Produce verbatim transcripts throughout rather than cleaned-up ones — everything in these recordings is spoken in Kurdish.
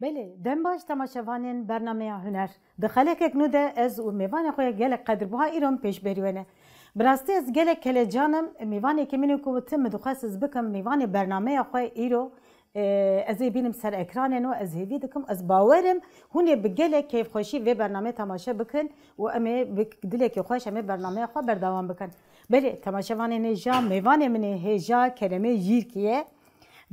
Belê, dem baş temaşevanên bernameya Huner. Di xelekek nû de ez û mêvanê xwe gelek qedirbuha îro min pêşberî we ne. Bi rastî ez gelek kelecan im, mêvanekî min ê ku tim min dixwest ez bikim mêvanê bernameya xwe îro, e, ez ê bînim ser ekranê no, ez hêvî dikim, ez bawer im hûn ê bi gelek keyfxweşî vê bernameyê temaşe bikin û em ê bi dilekî xweş em ê bernameya xwe berdewam bikin. Belê, temaşevanên hêja, mêvanê min ê hêja Keremê Jîrkî ye.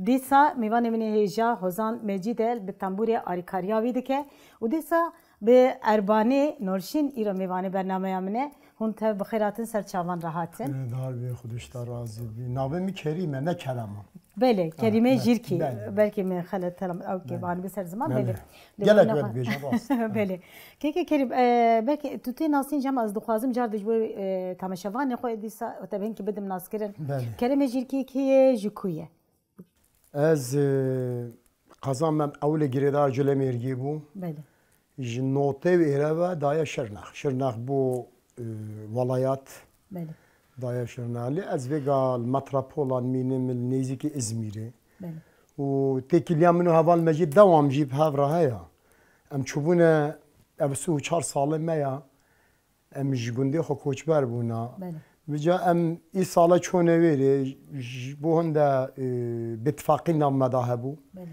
Dîsa mêvanê min ê hêja Hozan Mecîd e, bi tembûrê arîkariya wî dike û dîsa bi Erbanê Nolşîn îro mêvanê bernameya min e. Hûn tev bi xêr hatin, ser çavan re hatin. Dar bê, Xwedê ji te razî bî. Navê min Kerîm e, ne Kerem e. Belê, Kerîmê Jîrkî. Belê. Belkî min xelet telam ew kêvanî bi ser ziman, belê. Gelek we dibêjin rast. Belê. Keke Kerîm, e, belkî tu tê nasîn, cem ez dixwazim car de ji bo, e, temaşevanê xwe dîsa te hinkî bidim naskirin. Belê. Keremê Jîrkî kê ye, ji ku ye? Ez, e, qeza me ewlê girêdar Culemêrgê bû. Belê. Ji notê û êre ve daye Şirnex. Şirnex bû, e, welayat. Belê. Daye Şirnex. Lê ez vêga li metropolan mînim, li nêzîkî Îzmîrê. Belê. Û têkiliya min û heval me jî dewam jî bi hev re heye. Em çûbûne, ev sî û çar salê me ya. Em ji gundê xwe koçber bûna. Belê. Vêca em îsale çûne wêrê, ji bo hinde, e, bêtifaqî nav me de hebû. Belê.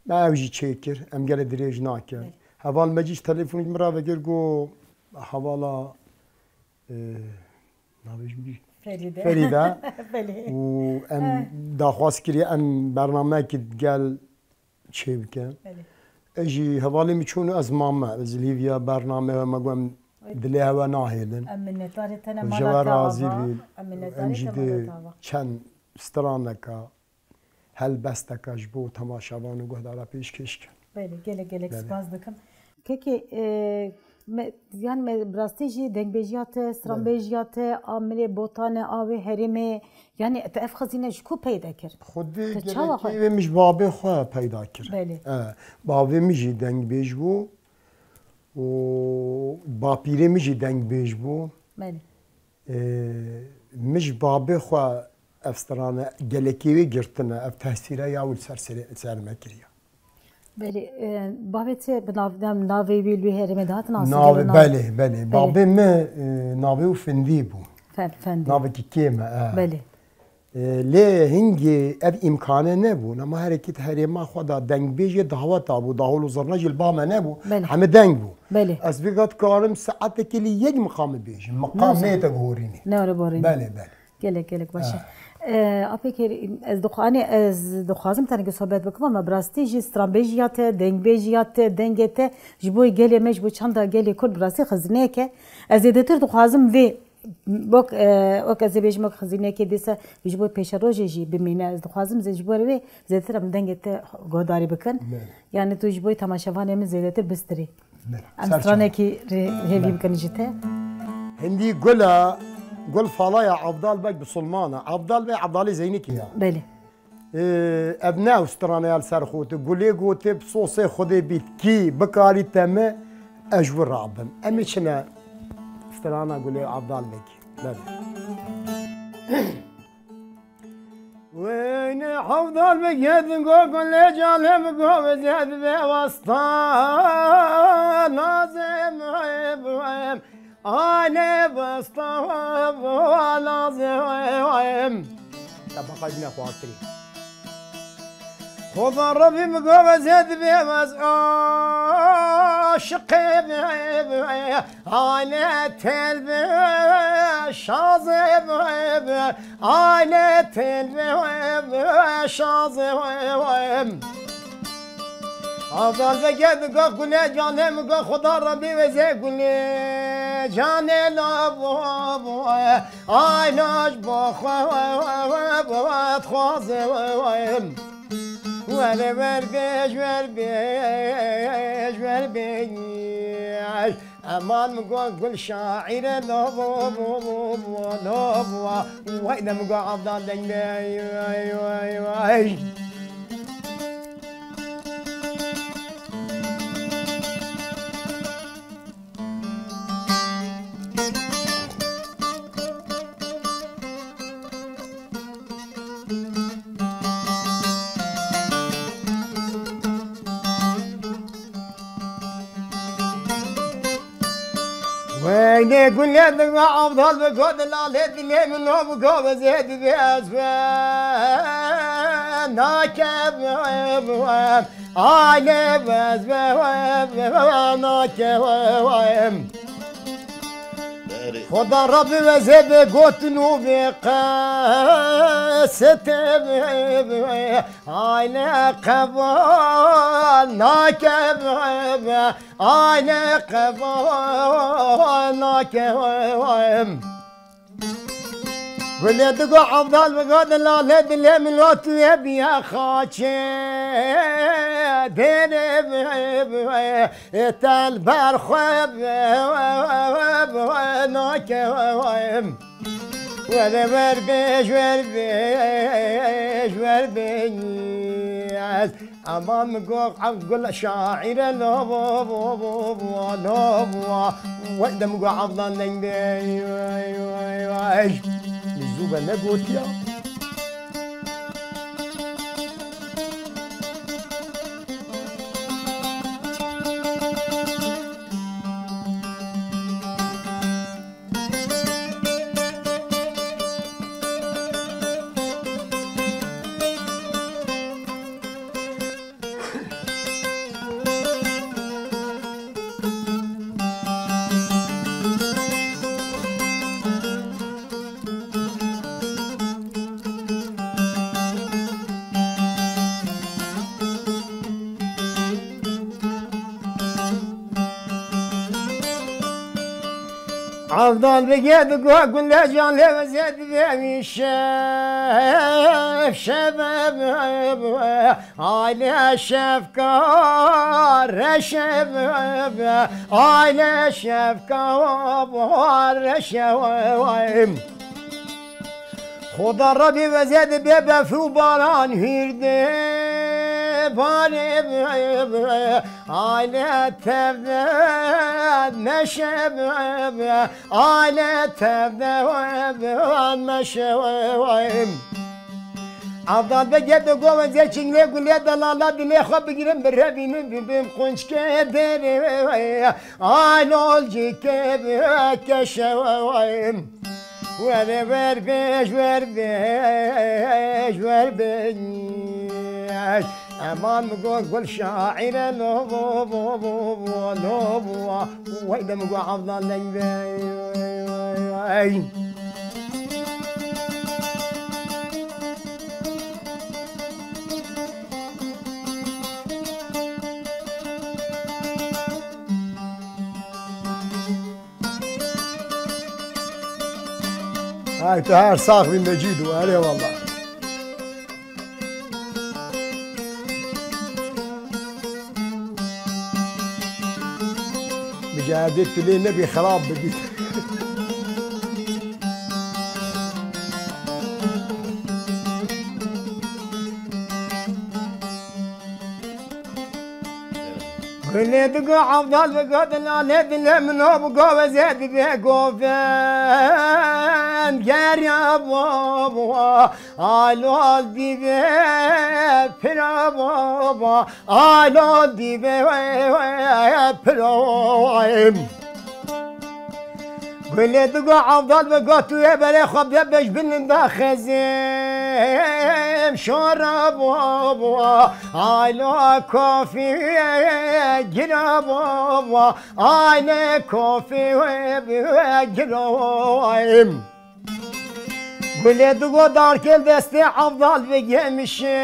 Me ew jî çêkir, em gelê dirêj nakin. Belê. Heval me jî ji telefon ji min re vekir, got, hevala, e, navê ji min Ferîde. Ferîde. Belê. Û em daxwaz kiriye, em bernameyekî digel çê bike. Belê. Ez jî hevalê min çûn û ez mame. Ez li hêviya bername we me got em dilê hewe nahêlin. Em minnetdarê te ne. Xwedê ji we razî bî. Em minnetdarê te, mala te ava. Çend straneka, helbesteka ji bo temaşevan û guhdara pêşkêş kin. Belê, gelek gelek spas dikim. Kekê, e, me, yani me bi rastî jî dengbêjiya te, stranbêjiya te, a milê Botanê, a wê herêmê, yani te ev xizîne ji ku peyda kir? Xwedê gelekê wê min ji babê xwe peyda kir. Belê. E, bavê min jî dengbêj bû û bapîrê min jî dengbêj bû. Belê. E, min ji babê xwe ev strane gelekê wê girtine, ev tesîre ya wî li ser serê, ser me kiriye. Belê, e, bavê te bi nav-, nav-, navê wî li herêmê de hat nasî? Navê, belê, belê. Belê. Babê me, e, navê wî Findî bû. Fe-, Fendî. Navekî kêm e, e. Belê. E, lê hingê ev îmkane nebû. Nema herekî di herêma xwe de dengbêjê daweta bû, dahol û zirne jî li ba me nebû. Belê. Heme deng bû. Belê. Ez vêga dikarim saetekê li yek miqamê bêjim. Miqam nê te guhorînê. Ne were borînê. Belê, belê. Gelek, gelek baş e. Ah. Ee, Apê Kerîm, ez dixwa-, anê ez dixwazim tenekê sohbet bikim, ama bi rastî jî stranbêjiya te, dengbêjiya te, dengê te ji bo gelê me, ji bo çanda gelê Kurd bi rastî xizîneyek e. Ez zêdetir dixwazim vê, wek, e, wek ez ê bêjim, wek xizîneyekê dîsa ji bo pêşerojê jî bimîne. Ez dixwazim zê ji bo wê zêdetir em dengê te guhdarî bikin. Belê. Yani tu ji bo temaşevanê min zêdetir bistirî. Belê. Em stranekî rê hêvî bikin ji te. Hindî gul e, gul falaya Avdal Beg Bisulman e. Avdal Beg Avdalê Zeynikê ya. Belê. Ee, ev ne ew strane ya li ser xwe te. Gulê gote bi sosê Xwedê bît kî bikarî te min, ez ji wir rabim. Em ê çine strana gulê Avdal Beg. Belê. Weyne hevdar bi gedin go gulê canê min go bi zed be wasta nazê min. Anê basta nazê min. Te baqaj ne xwartirî. Xoda Rebî min go bi zed be waz aşiqê min. Ane telbe şazê be, ane telbe şazê. Avdal be gel go gule canê min go Xuda Rebî veze gule canê la bo bo. Ay naş bo xwe xwazê. Were wer bêj, wer bêj, wer bêj. Eman min got gul şaîre, lo bo bo bo bo, lo bo. Wey ne min got Avdal deng, wey, wey, wey, wey. Weynê gulê dibe avdal bi go dilalê dilê min o bi go bi zê dibe ez be nakem aile bez be nakem. Berê. Xoda Rabbi ve zê be gotin û be qesete be aile qebal nakem. Aile qebal nakem. Gulê digo avdal bigo dilale dilê min lo tu ye biya xaçê dêrê tel ber xwe nakem. Were wer bêj wer bêj wer bêj. Aman min got ev gul şaîre lo bo bo bo bo lo bo. Wek de min got evdan deng bê. Li zû be negotiya. Avdal bige digo gule can lê ve zê divê wî şev şev. Aile şefka reşev aile şefka reşev. Xoda Rebî ve zê dibe bef û baran hîrde barê. Aile tevde meşe aile tevde meşe. Avdal be gebe goveze çingle gule dalala dilê xwe bigirin birevînin bibim qunçke derê. Ay lolcik keşe. Were wer bêj wer bêj wer bêj. Eman min got gul şaîre lo bo bo bo bo lo bo. Wey de min got evdan deng bê. Ay tu her sax bî Mecîdo, erê wallah. Bi cehedê tu lê nebî xirab bibî. Gulê digo avdal bigo dilale dilê min o bigo ve zê dibe govend geriya baba. Alol dibe pira baba. Alol dibe pira. Gulê digo avdal bigo tu ye berê xwe bebej bininda xezim şora baba. Ayla kafî gira baba. Ayne kofî gira. Gulê digo darkêl destê avdal ve gemişe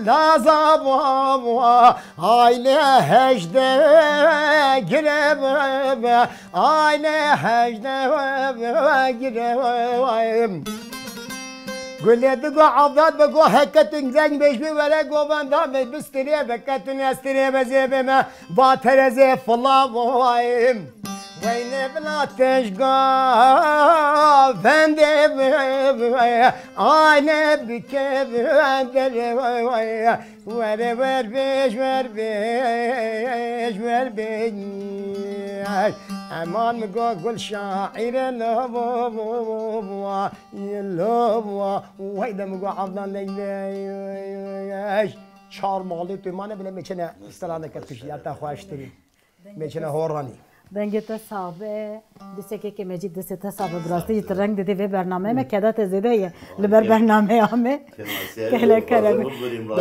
laza baba. Ayne hejde gire baba. Aile hejde girewayim. Gulê digo avdad bigo heke tu zeng bêj bî were govenda me bistirê veke tu nestirê ve zê bê me va terezê filavayim. Weyne bila tejga vende aile bike vende. Were wer bêj wer bêj wer bêj. Eman mi go gul şaîre lo bo bo bo bo. Lo bo. Wey de mi go avdan leyley. Çar malê tu mane bile meçene strane ke tu ya ta xweştirî. Meçene horanî. Dengê te sax be. Dîsekê ke Mecîd destê te sax be. Bi rastî jî tu reng didî vê bernameyê me. Keda te zêde ye. Li ber bernameya me. Kele kerem.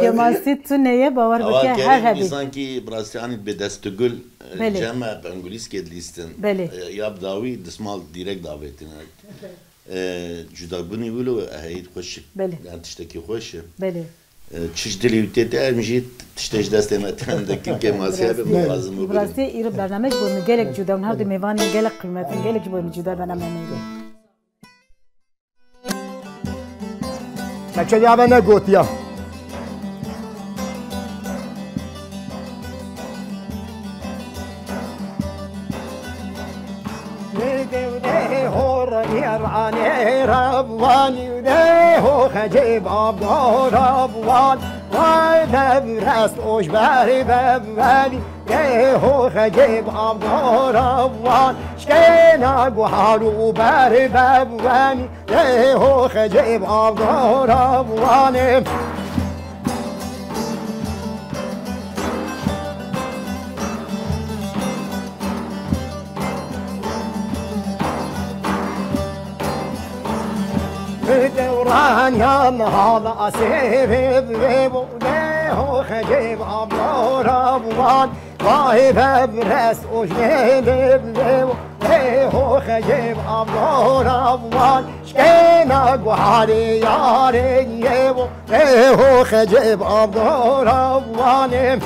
Kêmasî tune ye, bawer bike her hebî. Sankî bi rastî anî bi destgul, e, Belê. Cem e, bengulîskê dilîstin. Belê. E, ya bi dawî dismal dîrek davêtin. E, cudabûnî wilo e heyî xweş e. Belê. Yani tiştekî xweş e. Belê. E, çi ji dilê wî tê te, em jî tiştê ji destê me têm dikin, kêmasî hebe, Bi rastî. Bi rastî îro bername ji bo min gelek cuda, hûn her du mêvanên gelek qîmet in, gelek ji bo min cuda bername me. Te çi ya ve negotiya? Lê dew dê hor nêr anê Rabwanî, dê ho xecê babdo Rabwan. Vay dev rest oş berî bevvenî, dê ho xecê babdo Rabwan. Şkêna guhar û berî bevvenî, dê ho xecê babdo Rabwanê. Dewran yan hala asê vê vê bo, dê ho xecê babdo Rabwan. Vay be brest o jê lê lê bo, dê ho xecê babdo Rabwan. Şkêna guharê yarê yê bo, dê ho xecê babdo Rabwanê.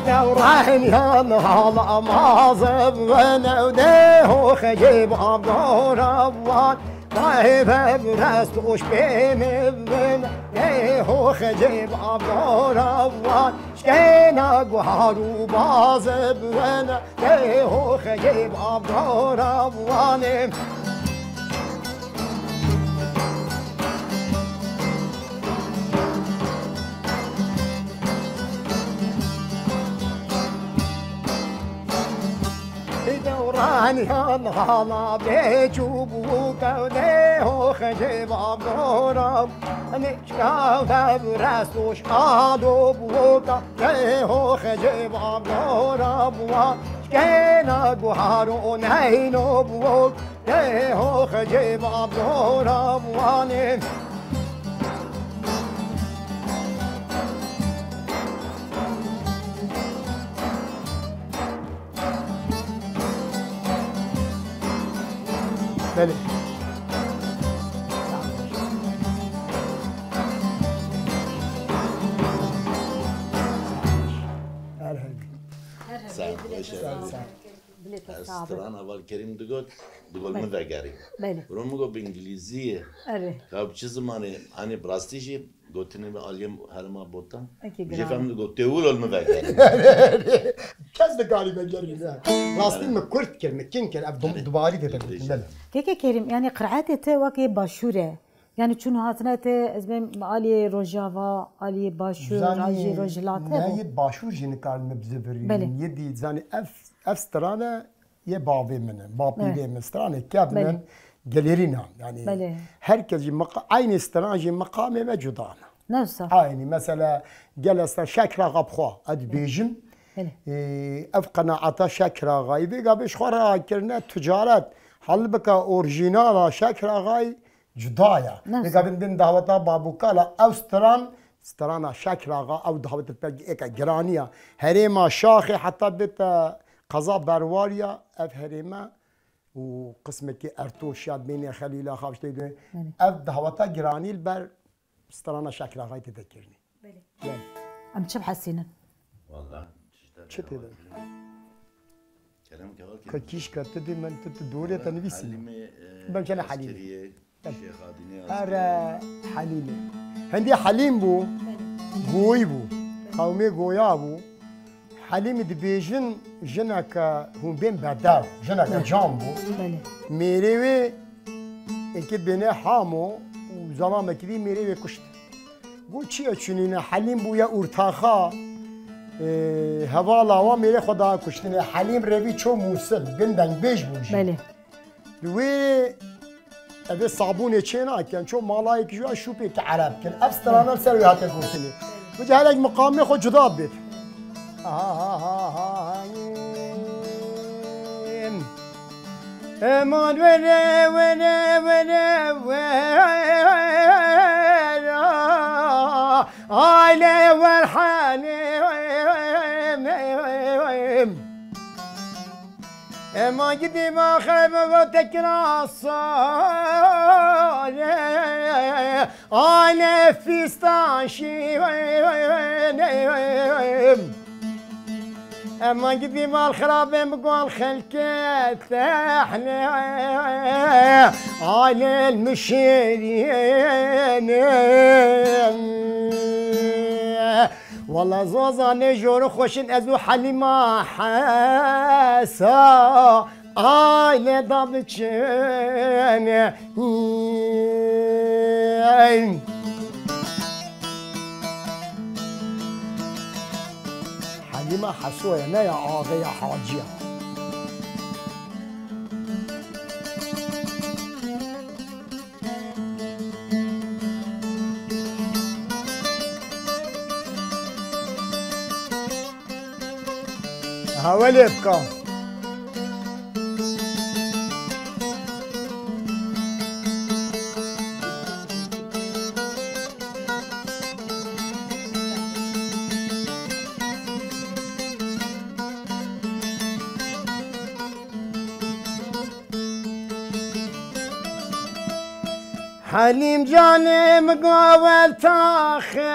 Dewran yan hala mazib wene, dê ho xecê babdo Rabwan. Vay be brest oş pê min, dê ho xecê babdo Rabwan. Şkêna guhar û bazib wene, dê ho xecê babdo Rabwanê. Dewran yan hala bê çûbûka, dê ho xecê babdo Rabwanê. Çav ev rest û şado bûka, dê ho xecê babdo Rabwan. Şkêna guhar û neyno bûk, dê ho xecê babdo Rabwanê. Belê. Her hebî. Her hebî. Sağ ol, dilê te sax be. Dilê te sax be. Ez strana val Kerîm digot, digot min vegerî. Belê. Bro min got bi îngilîzî ye. Erê. Ka bi çi zimanê, hani bi rastî jî gotinê bi aliyê herêma Botan. Eke Jê giran. Fem digot, tê wilo li min vegerî. Kes dikarî vegerî ne. Rastî min kurt kir, min kin kir, ev dum-, Erê. Dubarî de Erê. Belê. Keke Kerîm, yani qiraetê te wekî başûr e. Yani çûn hatine te, ez bêm aliyê Rojava, aliyê Başûr, Zanî, aliyê Rojhilat ne hebe. Yê Başûr jî nikarin me bize birî. Belê. Yê dî, zanî ev, ev strane yê bavê min e, bapîrê Evet. Min. Stranê kev Belê. Min, gelêrîna. Yani Belê. Herkes jî meqa-, aynî stran jî meqamê me cuda ne. Ne wisa? Aynî, mesela, gel esta Şakir Axa bi xwe, ez dibêjim. Belê. Ee, ev qenaeta Şakir Axayî, vê gavê ji xwe re kirine ticaret. Halbika orjînala Şakir Axayî cuda ya. Nasıl? Vê gavê din daweta Babûkala ew stran, strana Şakir Axa, ew dawet pek êka giranî ya. Herêma Şaxê heta bête qeza Berwariya, ev herême û qismekî Ertoş ya, bênê Xelîla Xav tê de. Belê. Ev daweta giranî li ber strana Şakir Axayî tê de kirinî. Belê. Belê. Em çi bihesînin? Walla, çi tê de? Kerem ke Ka kîşka tu dê min tu, tu dorê te nivîsî. Halîmê, e, Ben kene Halîmê. Eskeriye, Ben. Şêxadînê Eskeriye. Here Halîmê. Hindî Halîm bû, Goyî bû. Qewmê Goya bû. Halîmî dibêjin jineke hûn bên bedew, jineke can bû. Belê. Mêrê wê êkê bêne Hamo û zelamekî dî mêrê wê kuşt. Got, çi ye çinîne? Helîm bûye ortaxa, e, hevala wa mêrê xwe da kuştinê. Helîm revî ço Mûsil, bin dengbêj bû jî. Belê. Di wê Ev ê sabûnê çê nakin, ço malayekî ji we şûpêkî ereb kin. Ev strana li ser wê hate gotinê. Vêca herek miqamê xwe cuda bêt. Eman were, were, were, were, aile werhanim. Ema gidî ma xebe ve tekra sare, ale fistan şî. Ema gidî mal xirabê mi gol xelke tehne, ale mişêrîne. Wala zozanê jor xweşin ez û Helîma Hesa aile da biçin. Helîma Heso ye, ne ya axê ya Hacî ya. Hewelê bika. Helîm canê min gawel taxeke,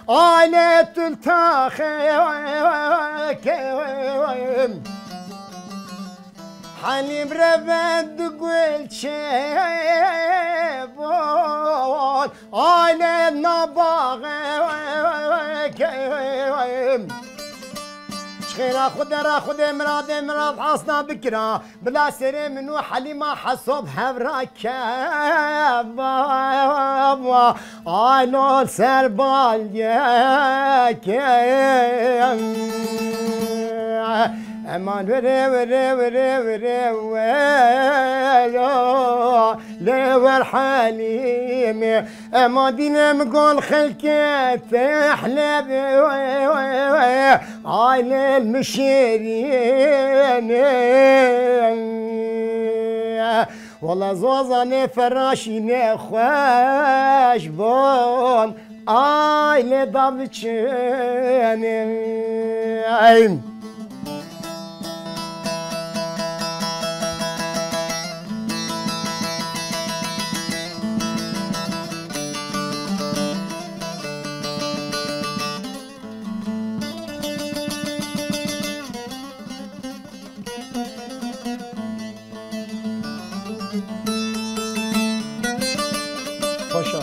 ale tul taxeke. Helîm revend gul çebon, ale nabaxeke. Ji xêra xwe dera xwe dê miradê mirad hasna bikira. Bila serê min û Helîma Heso bi hev re keva, alo ser balyekê. Eman were, were, were, were, were, lê wer Helîmê. Ema dîne min gol xelkê tehlebê, aile mişêrîne. Wala zozanê feraşîne xweş bon, aile da biçine. Paşa.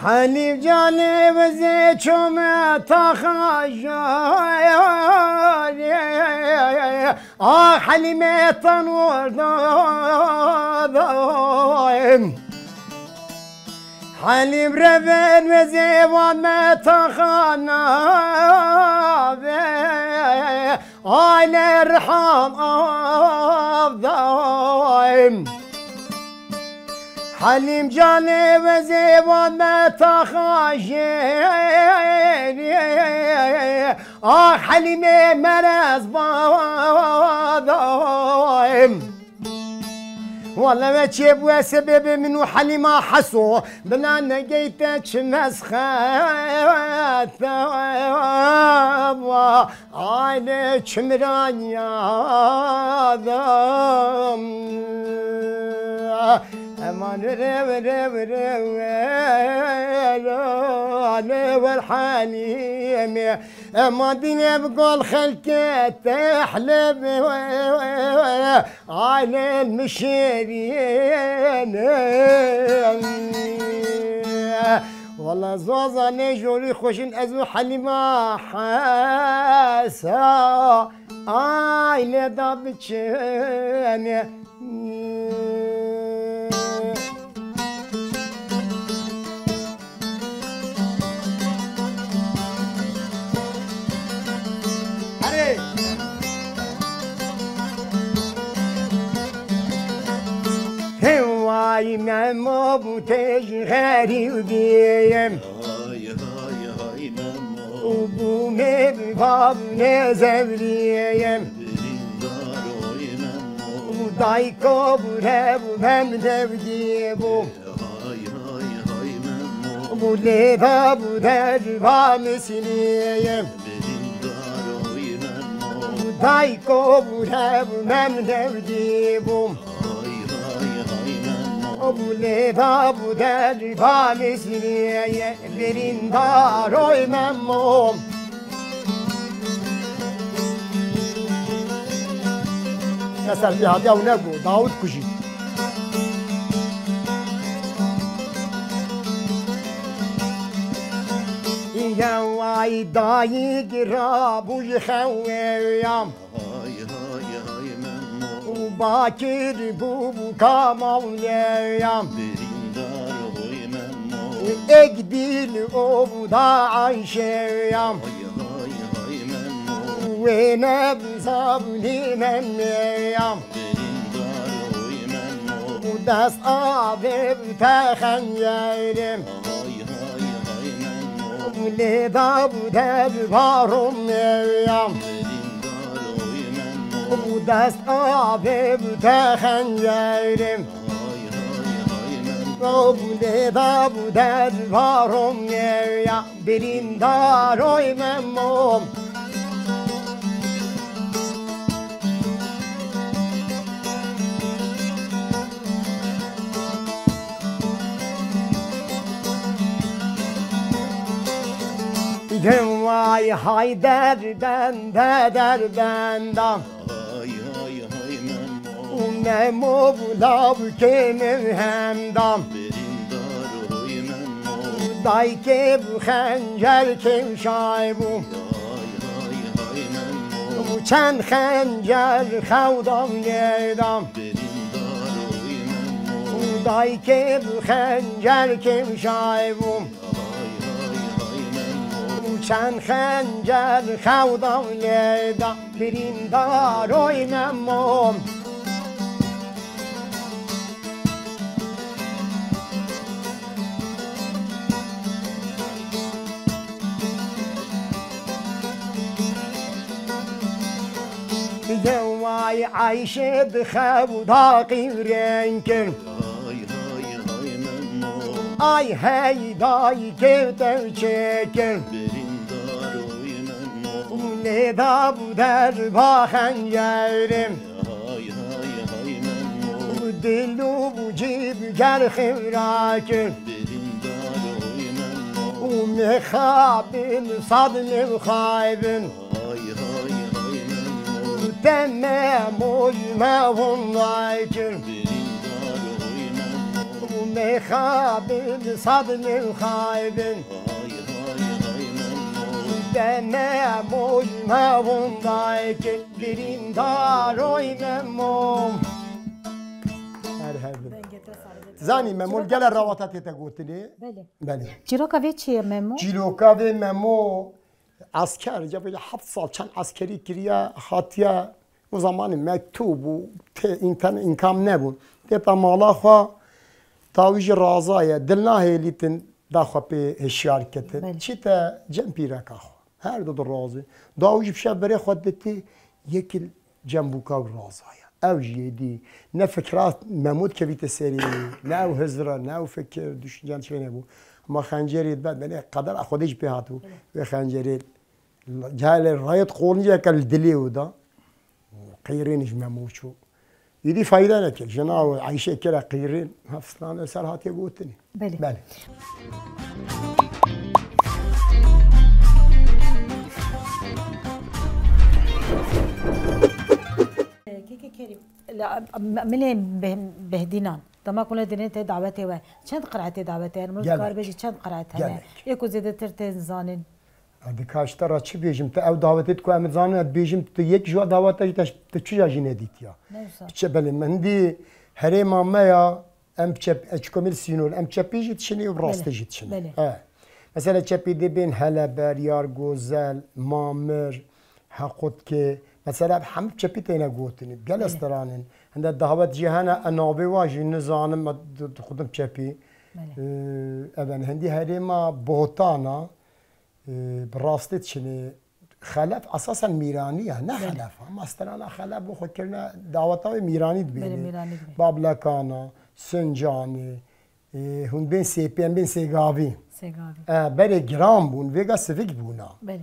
Helîm canê vizê çome taxa jare, ah Helîmê tan orda. Helîm revên vizê van me taxa nave, aile riham avda. Helîm canê vizê van me taxa jêrî, ah Helîmê merez bada. Wala ve çê bûye sebebê min û Helîma Heso, bila negeyte çi mesxeta. Aile çimran yadam. Eman rev, rev, rev, rev, ale wer Helîmê. Eman dîne bi gol xelkê tehlebê, aile mişêrîne. Wala Zoza ne jorî xweşin ez û Helîma Hesa aile da biçine. Erê! Heway Memo bû têj xerîbiyê. Hay hay hay Memo. Û bû me bi bav ne zevliyê. Birîndaroyê Memo. Û dayko bû re bû mem devdî bû. Hay hay hay Memo. Bû lê da bû derva misiliyê. Birîndaroyê Memo. Û dayko bû re bû mem devdî bû. Hay hay hay Memo. Bû lê da bû derva misiliyê. Birîndaroyê Memo. Ne ser pê hatiya û ne got, Dawud kujî. Yeway dayik rabû ji xew ya. Hay hay hay Memo. Û bakir bû bû kamawleya. Birîndar hoy Memo. Ek dîl û bû da Ayşeya. Hay hay hay Memo. Wê ne bi zavlî Memeya. Birîndar hoy Memo. Û dest avê bi te xencerim. Hay hay hay Memo. Û lê da bû derva Romeya. Birîndar hoy Memo. Û dest avê bi te xencerim. Hay hay hay Memo. Û lê da bû derva Romeya. Birîndaroy Memo. Vay hay derbende derbenda. Hay hay hay Memo. Û Memo bû law kê min hemda. Birîndar hoy Memo. Dayikê bû xencer kêşay bû. Hay hay hay Memo. Û çend xencer xew da lê da. Birîndar hoy Memo. Û dayikê bû xencer kêşay bû. Hay hay hay Memo. Û çend xencer xew da lê da. Birîndaroy Memo. Yeway Ayşe bi xew da qîrên kir. Hay hay hay Memo. Ay hey dayikê te çêkir. Birîndaroy Memo. Û lê da bû derva xencerim. Hay hay hay Memo. Û dil û bû cî bi ger xira kir. Birîndaroy Memo. Û mexabin sad mexaybin. Hay hay hay Memo. Te Memo ji me hondayê kir. Birîndar hoy Memo. Û mexabin sad mexaybin. Hay hay hay Memo. Te Memo ji me hondayê kir. Birîndaroy Memo. Her her. Dengê te sağlık. Zanî Memo, gele rawata tê te gotinê. Belê. Belê. Çîroka vê çi ye Memo? Çîroka vê Memo. Esker, ca böyle heft sal çend eskerî kiriye, hatiye, o zamanî mektûb û te-, înternet, îmkan nebûn. Têta mala xwe, dawî jî razaye, dil nahêlîtin, da xwe pê hişyar ketin. Belê. Çîte cem pîreka xwe. Her du di razî. Dawî jî bi şev berê xwe diti, yekî cem bûka û razaye. Ew jî yê dî. Ne fikra Memo dikevîte serê wî, ne ew hizir e, ne ew fikir, düşünce çê nebû. Ma xencerê dibe, belê qedera Xwedê jî pê hatibû. Wê xencerê gelê rayet qolniceke li dilê wî da. Qîrên ji Memo çû. Îdî fayda neke. Jina wî Eyşe kire qîrên. Hafislan ser hatiye gotinê. Belê. Belê. Keke Kerîm. La, m-, milê Beh-, Behdînan. Dema ku hûn ê dênê tê dawetê we, çend qiraetê dawetê hene? Mirov Gelek. Dikare bêje çend qiraet hene? Gelek. Yê ku zêdetir tên zanîn. Ez dikare ji te re çi bêjim? Tu ew dawetê ku em zanin, ez dibêjim tu yek ji wan daweta jî te, tu çi ya jî nedîtiya? Ne wisa. Çi, belê, min dî herêma me ya, em çep, ez çikomî li sînor, em çepî jî dişinî û Belê. Rastî jî dişinî. Belê. He. Mesela çepî dê bên Heleber, Yargozel, Mamir, Heqotkê. Mesela hemû çepî têne gotinî. Gelek Belê. Stran in. Hinde dawet jî hene, e navê wan jî nizanim, e, di-, dixwedin çepî. Belê. Ee, ev in hindî herêma Bohtana, ee, bi rastî dişinî. Xelef esasen Mîranî ye, ne Belê. Xelef. Ama strana Xelef bo xwe kirine daweta wê Mîranî Belê, dibênî. Mîranî dibê. Bablekana, Sincanê, ee, hûn bên Sêpê, em bên Sêgavî. Sêgavî. Ee, berê giran bûn, vêga sivik bûna. Belê.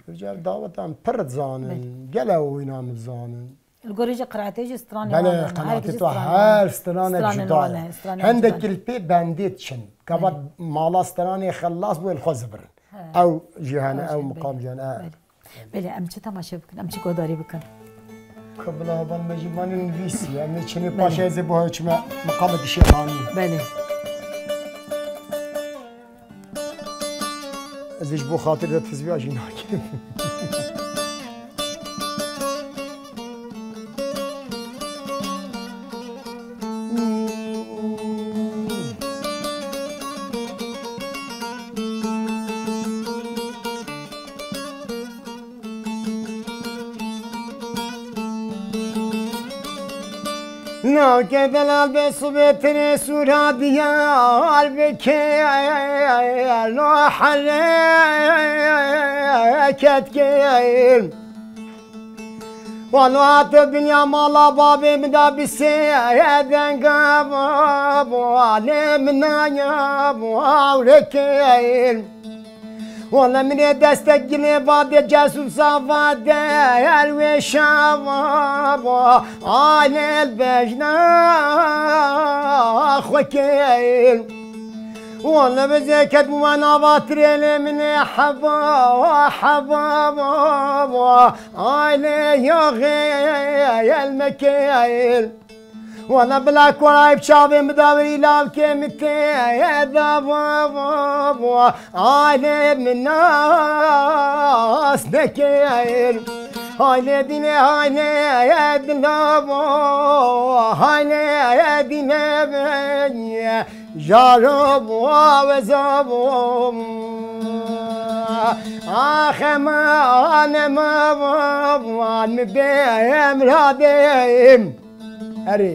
Vêca dawetan pir dizanin, Belê. Gele oynan dizanin. Li gorî jî qiraetê jî stranê Belê, wan hene. Her qenaetê yekî jî tu stranê wan her hene. Stranê stranê wan cuda ye. Hene, stranê wan Hindek cuda ne. Li pê bendê diçin. Kava Belê. Mala stranê xelas bû, li xwe zibirin. He. Ew jî hene, Ew ew jî, miqam belê. Jî hene, he. Belê. Belê, em çi temaşe bikin, em çi guhdarî bikin? Kabla havan me jî vanê nivîsî, em ê çinê Belê. Paşê ez ê bo hew çime miqamê dişê xanî. Belê. Ez ê ji bo xatir de tizviya jî nakim. Navke delal be subê tenê sûra diyar bike, no hereket kir. Walo hate dinya mala babê min da bisê denga bo, bo, alê min naya bo, awre kir. Wala min ê destek gilê va de cesûsa va de derwêşa va va alê bejna xwe kir. Wala bi zêket bû me nava tirêlê min ê heba heba va va alê yaxê el me kir. Wala bila ku ayb çavê min da wirî lavkê min tê da va va va. Aylê min nas nekir. Aylê dîne, aylê dila va. Aylê dîne be. Jaro va ve za va. Axe ma ne ma va va mi be emra be. Erê.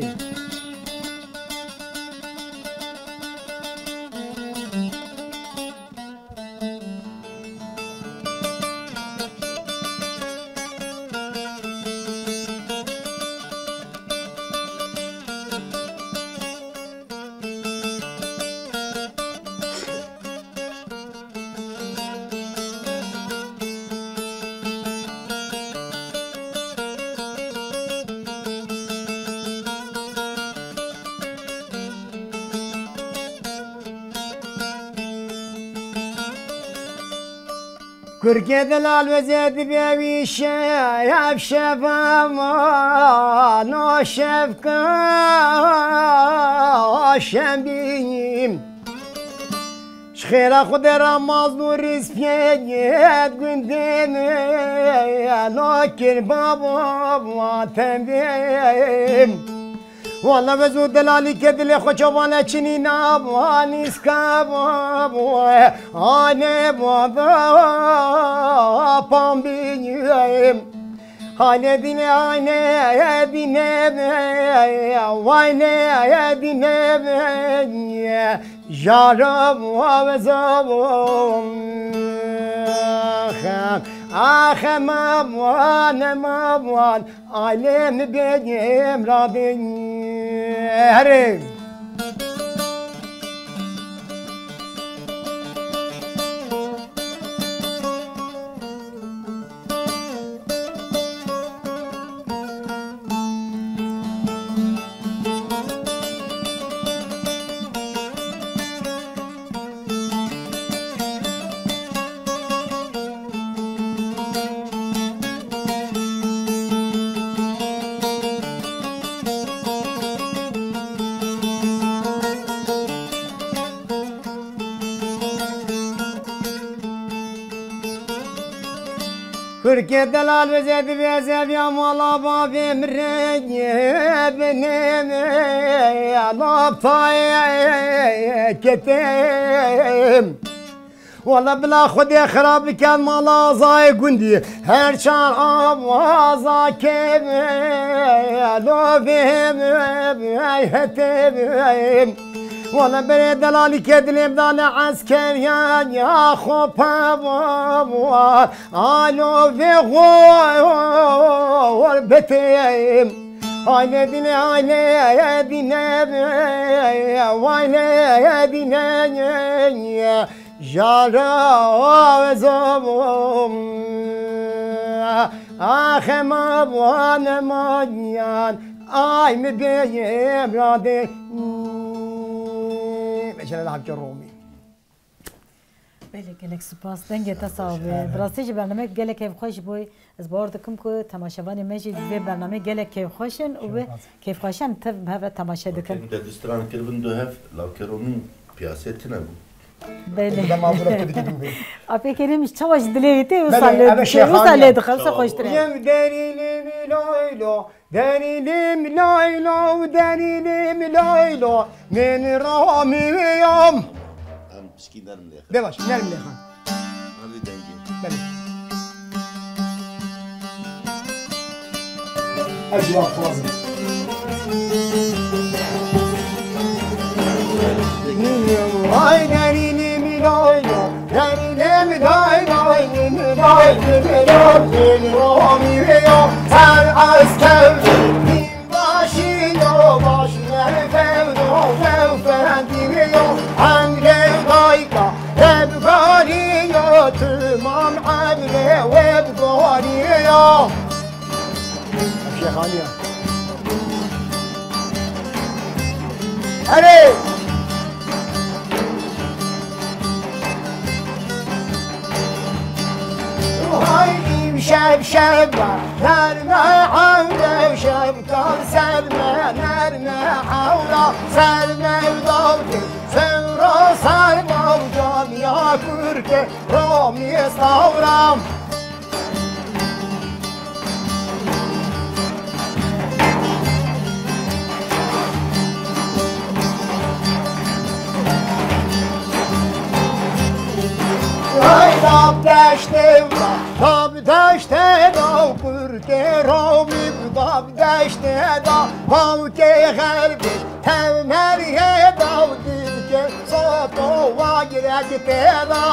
Kurkê delal wezê dibe wî şev şeva ma no şevka şembî. Ji xêra Xwedê re mazlû rîspiyê gundê me no kir baba tendê. Wala ve zû delalî ke dilê xwe çavane çinî nav anîska baba ane baba pambî. Hayne dine, hayne dine, vayne dine, jara muaveza. Ah, ah, mavan, mavan, alem benim radin. Herê. Kurkê delal vêze divêze viya mala bavê min rengê binê min laptayê ketim. Wala bila Xwedê xirab biken mala Azayê gundî. Her çar awaza kevê lovê hetim. Wala berê delalî ke dilê dane eskeriya ya xwe pewa. Alo vê xor betim. Aile dine, aile dine, aile dine. Jara zobum. Axema buane manyan. Ay mi beyim rade. Mesela daha bir Romî. Belê, gelek spas. Dengê te sax be. Bi rastî jî bernamek gelek kêfxweş bû. Ez bawer dikim ku temaşevanê me jî bi vê bernameyê gelek kêfxweş in û bi kêfxweşiya te bi hev re temaşe dikin. Te du stran kiribin du hev, lawkê Romî piyasê tune bû. Belê. Dema bûra tu dikî bû. Apê Kerîm, çawa ji dilê wî tê, wisa lê dixew, wisa lê dixew, wisa xweştir e. Yem derî lê mi lay lo. Derîlim laylo, derîlim laylo, min ramiyam. Em pişkî nerm lêxin. Bê baş, nerm lêxin. Hadi dengê. Belê. Ez cevap lazım. Ay derîlim laylo, derîlim laylo, derîlim laylo, min ramiyam. Ser eskevdi. Başî yo, başî fewdo, few fendî yo, emrê dayka, tebgarî yo, timam emrê we bgarî yo. Şêxaniya. Erê! Hay îmşev şev nerme ewre şev kan serme nerme ewra serme dawke sevra serma can ya kurke romî stavra. Ay dab deştê, dab deştê da, kurkê romî dab deştê da, bawkê xerbî tev meriyê da, dilkê soto wa girek tê da.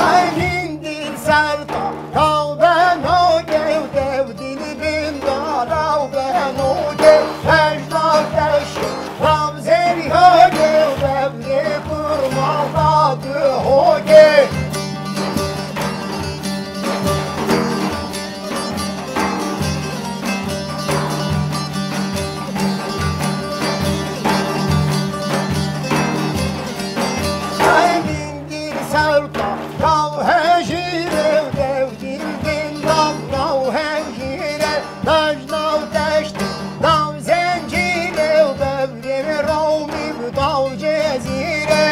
Ay hindî serta, raw beno gew dew dil bin da, raw beno gew, rejda teş, raw zeriya gew, devrê kurma da du hoge. Ay min dil serta, raw hejîre, dev dil bin dam, raw hejîre, daj nav deşt, nav zencîre, devrê rawmî, daw cezîre.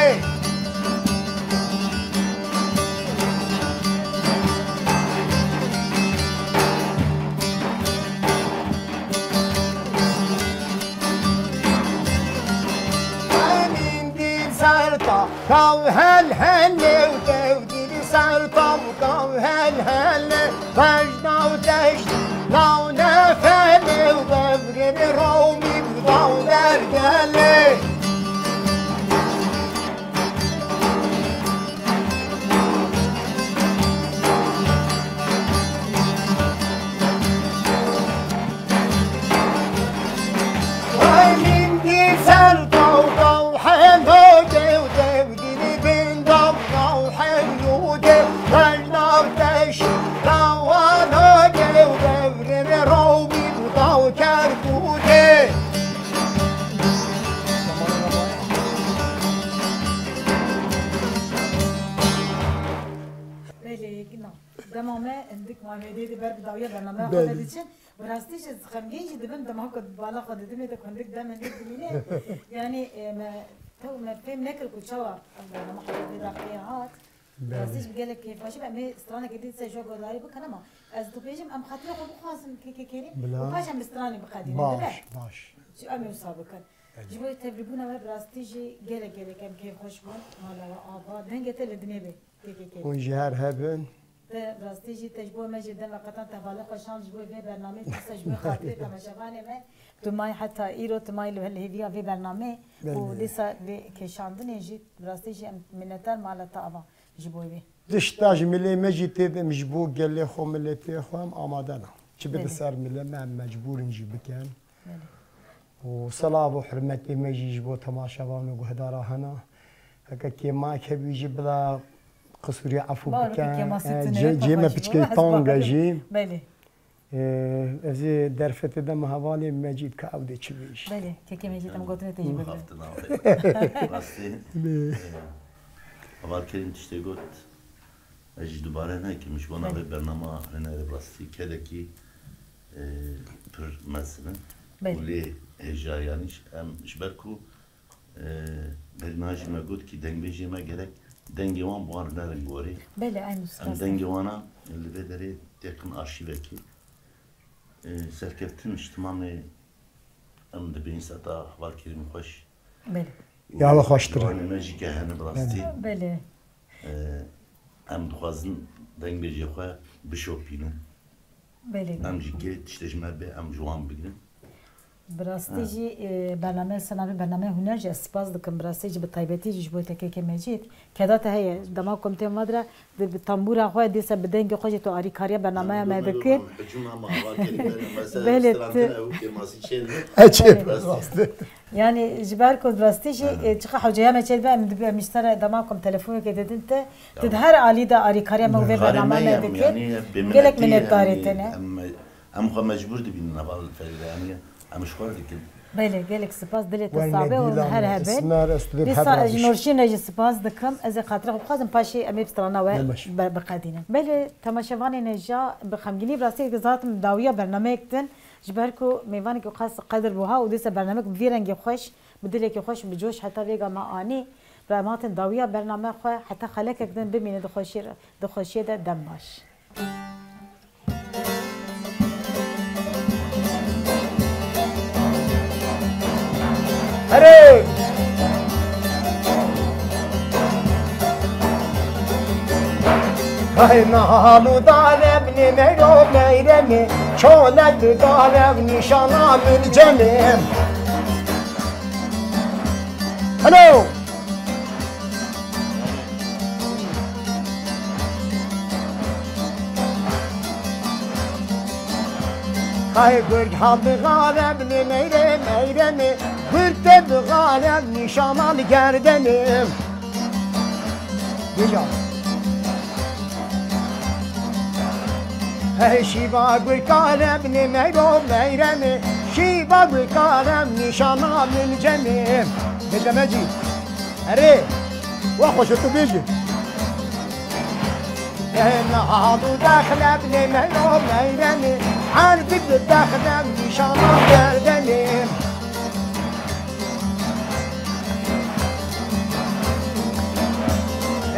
Min dil serta, kaw hel hel lew, tew dil serta, kaw hel hel lew, vejna û teşt, law nefel lew, devrê rawmî, daw dergel lew. Ay min dil ser daw daw helo gew dew dili bin daw daw helo gew ben daw teş daw ano gew dev rene raw bin daw kerkuke. Belê, Dema me hindik Mahmedê de ber bi dawiya bernameya xwe Belê. Ve diçin. Bi rastî jî xemgîn jî dibim dema ku bala xwe didimê de ku hindik dem hindik dimîne. Yanî, e, me, tew me fêm nekir ku çawa ev bername xwe vê daxiyê hat. Bi Belê. Rastî jî bi gelek kêfxweşî be. Em ê stranekê dî ser ji we guhdarî bikin ama ez dibêjim em xatirê xwe bixwazin kekê Kerîm. Bila. Û paş em bi stranê biqedînin, dibe? Baş, baş. Ji em ê wisa bikin. Belê. Ji bo tevlîbûna we bi rastî jî gelek gelek em kêfxweş bûn. Mala we ava. Dengê te li dinê be. Kekê Kerîm. Hûn jî her hebin. Te rastî jî te ji bo me jî dem ve qetan te hevalê xwe şand ji bo vê bernameyê, dîsa ji bo xatirê temaşevanê me. Tu may heta îro, tu may li hêviya vê bernameyê û Belê. Dîsa vê kêşandinê jî rastî jî em minnetdar mala te ava ji bo vê. Tişta ji milê me jî tê de em ji bo gelê xwe, miletê xwe em amade ne. Çi bibe Belê. Ser milê me, em mecbûr in jî bikin. Belê. Û silav û hurmetê me jî ji bo temaşevan û guhdara hene. Heke kêmayek hebî jî bila qisûrê efû Bawer bikin. Kêmasî E, tune, cê, cê me piçkê tang e jî. Belê. E, ez ê derfetê de me hevalê Mecîd ka ew dê çi bêjî. Belê, kekê Mecîd em gotinê te jî bigrin. Haftina xêr. Rastî. Belê. E, Heval Kerîm tiştê got. Ez jî dubare nekim. Ji bona Belê. Vê bernama hunerê rastî kedekî, e, pir mezin in. Belê. Û lê hêja yanî em ji ber ku Ee, berî niha jî me got kî dengbêjê me gerek dengê wan bi wan nerin gorê. Belê, eynî Em rast e. Dengê wana li vê derê têkin arşîvekê. Ee, serkeftin ji timamê em dibên seta heval Kerîm xweş. Belê. Ya we xweştir e. Ciwanê me jî ke hene bi rastî. Belê. Ee, em dixwazin dengbêjê xwe bişopînin. Belê. Em jî kê tiştê ji me bê, em ji wan bigrin. Bi rastî Ha. jî, e, bername, ser navê bername huner jî ez spas dikim. Bi rastî jî bi taybetî jî ji bo te kekê Mecîd. Keda te heye, dema ku em tên vadira, di bi tambûra xwe, dîsa bi dengê xwe jî tu arîkariya bernameya me dikir. Hicûm ama ava Kerîm, mesela Belê, strandine tu û kêmasî çêdibe. E, çê Belê. Rastî. Rastî. Yanî ji ber ku bi rastî jî, Aha. e, çiqa hewceya me çêdibe, em dibe, em ji te re dema ku em telefonekê didin te, Ya. Tu di her alî de arîkariya me û vê Karê bernama me me ye, dikir. Yanî, bê Gelek minetî, minnetdarê yanî, te ne. Em, em xwe mecbûr dibînin heval Ferîde, yanî, em ji xwe dikin. Belê, gelek spas, dilê te Wayne sabe û Dîlan, her hebin. Esmer, ez tu dê Dîsa hevra ez ji biş. Norşîn re jî spas dikim. Ez ê xatira xwe bixwazim, paşê em ê bi strana we Demiş. be-, biqedînin. Belê, temaşevanê ne ja, bi xemgînî bi rastî zaten dawiya bernameyek din. Ji ber ku mêvanekî xas qedir bû ha û dîsa bernamek bi vî rengê xweş, bi dilekî xweş, bi coş heta vêga me anî. Bi em hatin dawiya bername xwe heta xelekek din bimîne di xweşiyê re, di xweşiyê de dem baş. Erê! Hey, nalu dale bine meyro meyremi, çolek dale nişana min cemim. Hello! Hay gurg ha bixalem li meyre meyremi, gurg te bixalem nîşana li gerdenim. Gija. Hey şîva gurg kalem li meyro meyremi, şîva gurg kalem nîşana min cemim. Bêje me cî. Erê, wa xweşe tu bêjî. Em hadu daxilem lê meyro meyremi, erdik daxilem nîşana gerdenim.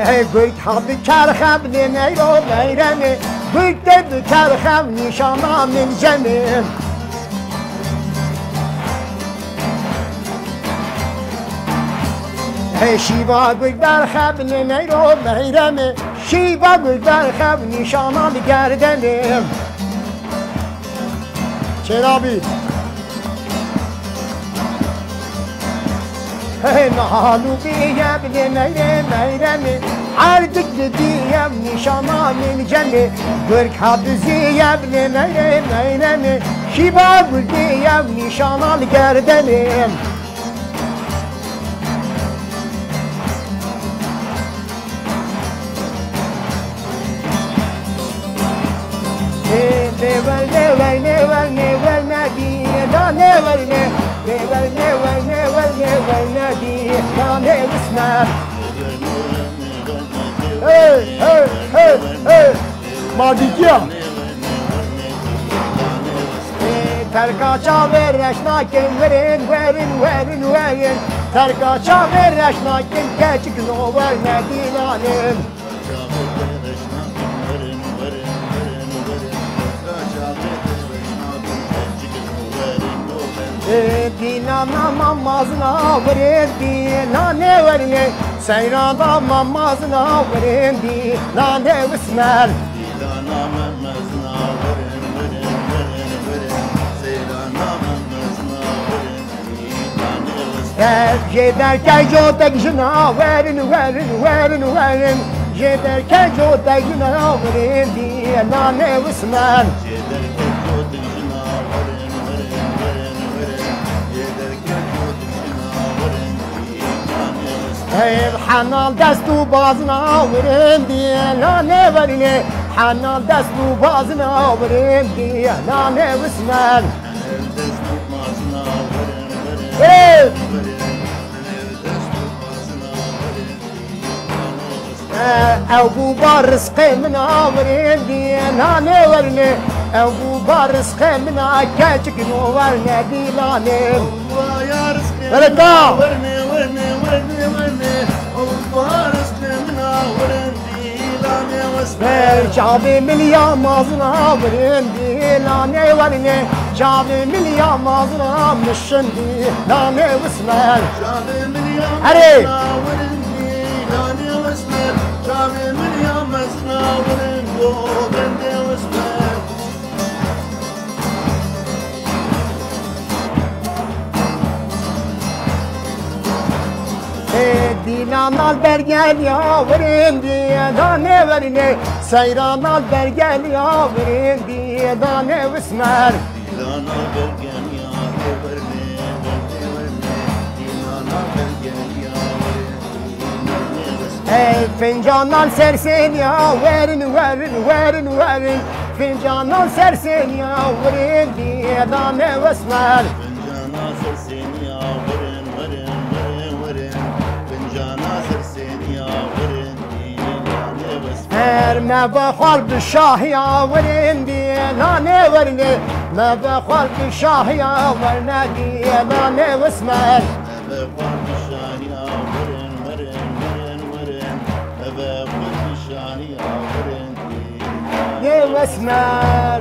Ey gurg hadi kerxem lê meyro meyremi, gurg te bi kerxem nîşana min cemim. Hey şîva gul berxem li meyro meyremi, şîva gul berxem nîşana li gerdenim. Çêrabî. Hey nalu biyem li meyre meyremi, erdik didiyem nîşana min cemî. Gurk ha diziyem li meyre meyremi, şîva gul diyem nîşana li gerdenim. Nêwer, nêwer, nêwer, nêwer nedî, da nêwer, nê-, nêwer, nêwer, nêwer, nêwer nedî, da nêwismer. Hey, hey, hey, hey. Mardîkiya. Terka çavê reş nakin, werin, werin, werin, werin. Terka çavê reş nakin, keçik no werne dîlanin. Dîlana mamazina werin, dîlanê werinê. Seyranda mamazina werin, dîlanê wismer. Ev jê derkej o tek jina werin, werin, werin, werin. Jê derkej o tek jina werin, dîlanê wismer. Ev henal dest û bazina wirin dîlanê werinê. Henal dest û bazina wirin dîlanê wismer. Ev! Ew bû ba rizqê min a, werin dîlanê werinê. Ew bû ba rizqê min a, keçik no werne dîlanê. Bereka! Çavê min ya mazina, werin dîlanê werinê. Çavê min ya mazina, mişin dîlanê wismer. Erê! Ê, dîlan al bergeliya, werin dîlanê werinê. Seyran al bergeliya, werin dîlanê wismer. Dîlana bergeliya, werinê, werinê, werinê. Dîlana bergeliya, werin. Ey fincanan serseniya, werin, werin, werin, werin. Fincanan serseniya, werin, dîlanê wismer. Fincana serseniya, werin, werin, werin, werin. Fincana serseniya, werin, dîlanê wismer. Her me vexwar bi şahiya, werin, dîlanê werinê. Me vexwar bi şahiya, werne, dîlanê wismer. Yê wesmer.